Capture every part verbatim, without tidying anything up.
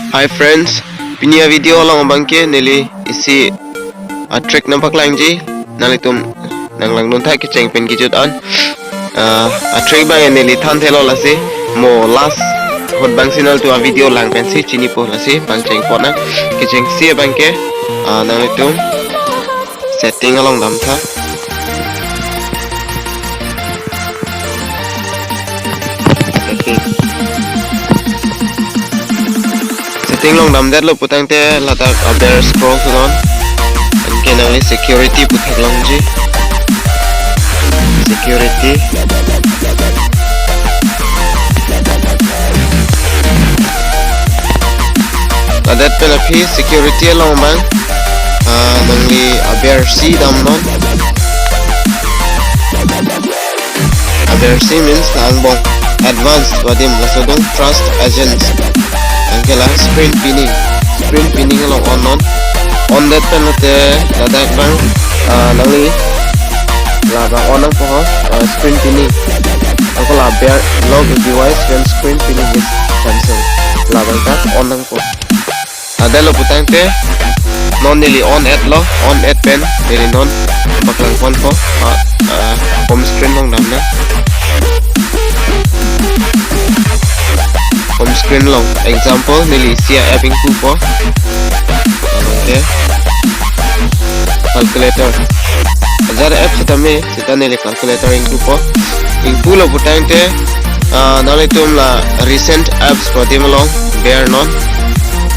Hi friends, pini a video along abangke neli isi a trick nangpaklangji, nanglitum nanglangdun tha kecheng pen kejut an. Ah, a trick abang neli thanthelo lasi, mo last ahut abangsi nanglitum a video lang pensi chinipo, lasi pangcheng ponnang. Kechengsi abangke, ah, nanglitum setting along damtha. Setting. Setting along damdetlo putangte ladak aber scroll thunon. Anke nangli security pu theklongji. Security. Ladak pen aphi security along abang, ah, nangli abersi damnon. Abersi means la angbong advanced pu adim, laso adung trust agents. Anke la screen pinning. Screen pinning along onnon. Ondet pen lote ladak abang, ah, nangli labang on nangpo ho, ah, screen pinning. Ako la aber lock device when screen pinning is cancelled. Labang ta on nangpo. Adelo putangte non neli on-etlo, on-et pen neli non paklang ponpo, ah, ah, home screen along damnang. Home screen along, example, neli isi a app ingpupo. Oke. Calculator. Ajat app sitame, seta neli calculator ingpupo. Ingpulo putangte, ah, nanglitum la recent apps pu adim along bernon.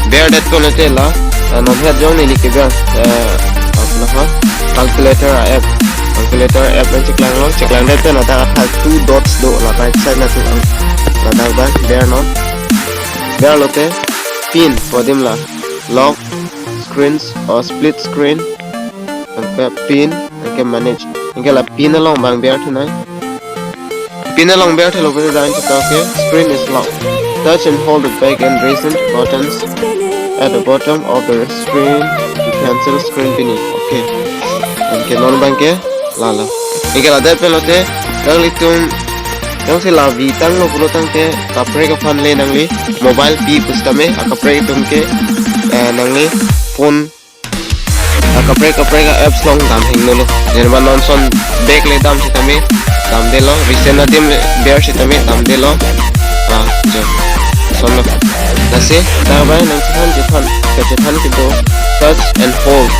Berdet pen lote la, ah, non het jong neli keber, ah, apna ha, calculator a app. Calculator app pen cheklanglo, cheklangdet pen ladak athak two dots do, la right side na tu ang. Ladak abang bernon. Berlote pin pu adim la lock screens or split screen. Anke pin, anke manage. Anke la pin along abang ber thunang. Pin along ber thulo pute dang chita ke screen is locked. Touch and hold the back and recent buttons at the bottom of the screen to cancel screen pinning. Okay. Anke non abangke lalo. Anke ladak pen lote nanglitum jongsi la vi tanglo pulo tangte kaprek aphan le nangli mobile pi pusitame akaprek atum ke, eh, nangli phone akaprek kaprek a apps along dam hingno lo. Jenba non son back le dam sitame damdelo, recent adim le ber sitame damdelo. Ah, jo. Sonlo. Lasi, dak abang nangchethan chethan, kachethan kedo, touch and hold.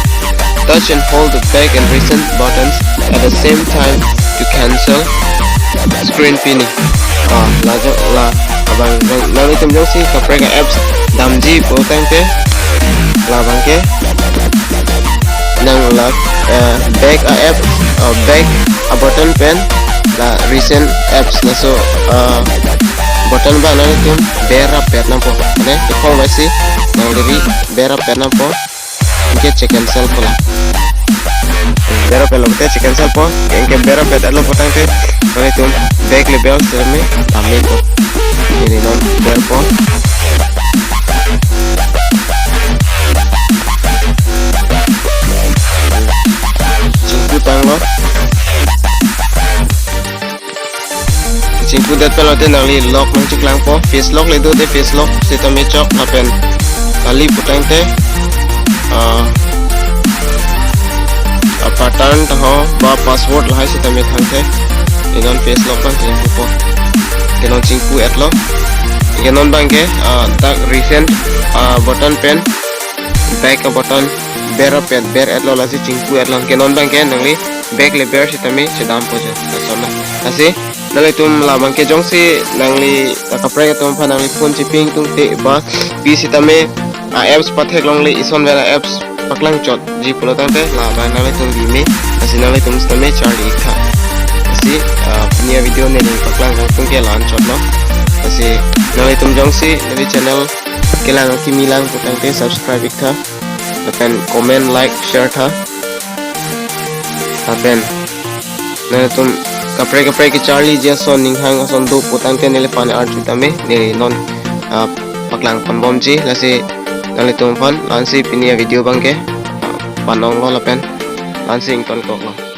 Touch and hold the back and recent buttons at the same time to cancel screen pinning. Ah, la jo, la abang, abang, nanglitum jongsi kaprek a apps damji putangte, labangke nang la, eh, back a app, eh, back a button pen la recent apps laso, eh, button abang nanglitum ber rapet nangpo. Ne, iphong vaisi nangli ri ber rapet nangpo. Anke che-cancel po la. Ber rapetlo pute che-cancel po. Anke ber rapet-etlo putangte nanglitum back le ber sitame dammepo. Neli non berpo. Chingpu tanglo. Chingpudet pen lote nangli lock nangcheklangpo. Face lock le do te face lock sitame chok lapen kali putangte, ah, a pattern taho ba password lahai sitame thangthe. Anke non face lock abang chingpupo. Anke non chingpu-etlo. Anke non abangke, ah, dak recent, ah, button pen back a button ber rapet ber-etlo, lasi chingpu-etlo. Anke non abangke nangli back le ber sitame chedampo jo. Lasonlo. Lasi nanglitum labangke jongsi nangli, ah, kaprek atum aphan nangli phone chipi ingtungte ba pi sitame a apps patheklongle, ison vel a apps paklangchotji pulo tangte labang nanglitum bime. Lasi nanglitum sitame charli-iktha. Lasi, ah, pini a video neli paklang kangtung ke la-anchotlo. Lasi nanglitum jongsi neli channel kelang akimi lang putangte subscribe-iktha. Lapen comment, like, share tha. Lapen nanglitum kaprek kaprek kecharliji ason, ninghang ason do putangte neliphan arju tame, neli non, ah, paklang ponbomji. Lasi nanglitum aphan la-ansi pini a video abangke, ah, panonglo lapen la-ansi ingtonkoklo.